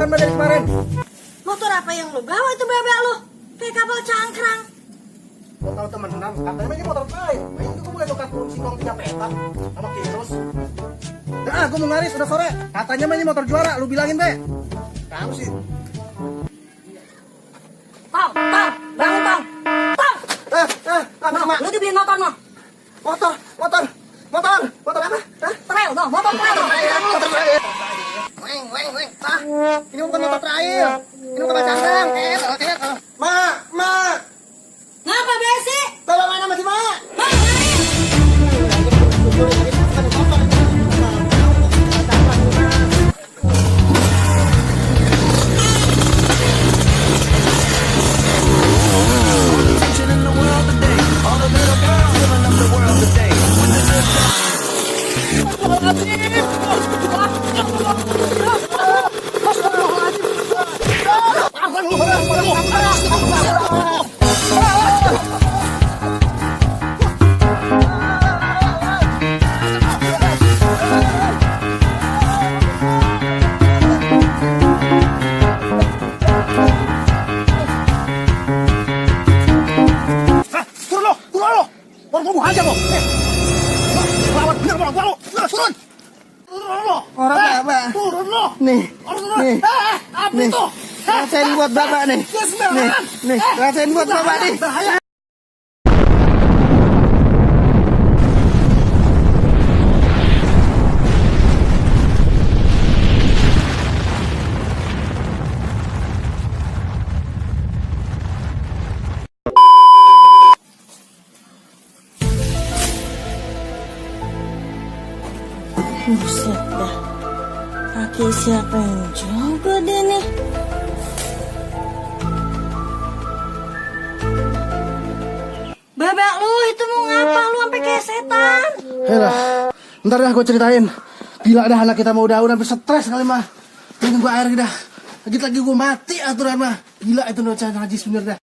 kan dari kemarin. Motor apa yang lu bawa itu bebek lu? Kayak kapal cangkrang. Gua tahu temenan, katanya ini motor lain. Nah, itu gua mulai nukat kunci kong 3 petak sama Kirus. Nah, gua mau ngaris udah sore. Katanya mah ini motor juara, lu bilangin deh. Kamu sih. Tong, bangun tong. Tong. Apa sama? Lu dibeliin motor no? Motor apa? Hah? Trail no, motor trail no. Motor trail. Weng. Ini bukan motor trail. Ini bukan cangkrang. Ma. Ngapa besi? Bawa mana masih Ma? Turun lo. Nih. Apa itu? Rasain buat bapak nih. Nih, rasain buat bapak nih. Buset dah. Kaki siapa yang juga deh nih? Bebek lu itu mau ngapa lu sampai kayak setan? Helah, ntar dah gue ceritain. Gila dah anak kita mau udah sampai stres kali mah. Minum gue air dah. Lagi gue mati aturan mah. Gila itu nucan najis bener dah.